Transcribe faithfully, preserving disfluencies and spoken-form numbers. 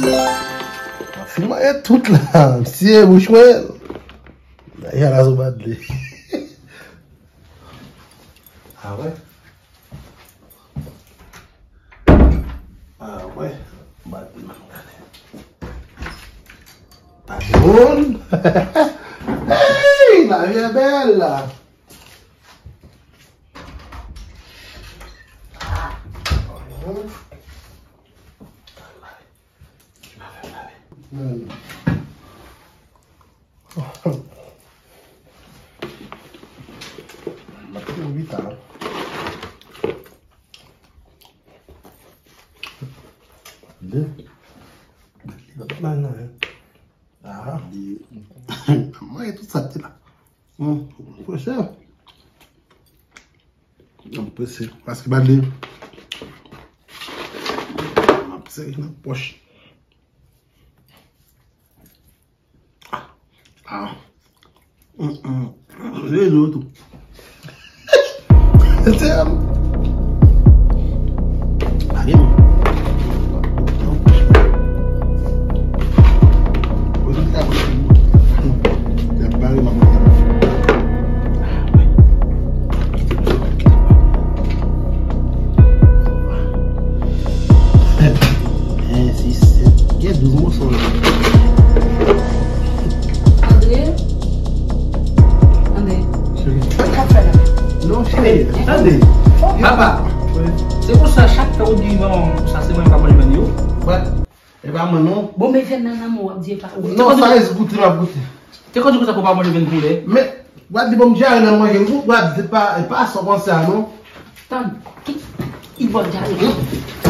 Ap fin manyen tout la. Misye, bouch mwen. Dayè la sou bat li. Ah ouais. Ah ouais. Bat li, man, gade. Patwon. Hey, lavi a bèl la. Mwen tout sa te la. Mwen prese. Mwen prese. Paske ba de. Mwen prese nan pòch. Ah. Mm, mm. Rezo tou. Se a. Pa gen non. Kote sa. Ya bare maman. Enn, sis, sèt. Gen douz moso la. Andre? Andre? Cheri. Sa k ap fè la? Non, cheri. Tande. Papa. Se konsa, chak fwa ou di manman konsa, se mwen k ap manje vyann yo? Wè. E pa mwen, non. Bon, men vyann nan nan men w, w ap di e pa ou. Non, sa e goute, m ap goute. Te konn di konsa pou pa manje vyann poulè. Men, w ap di bon, m dyare nan manje, m, w ap di se pa, e pa sa w panse a, non. Tann, ki, ki bò dyare?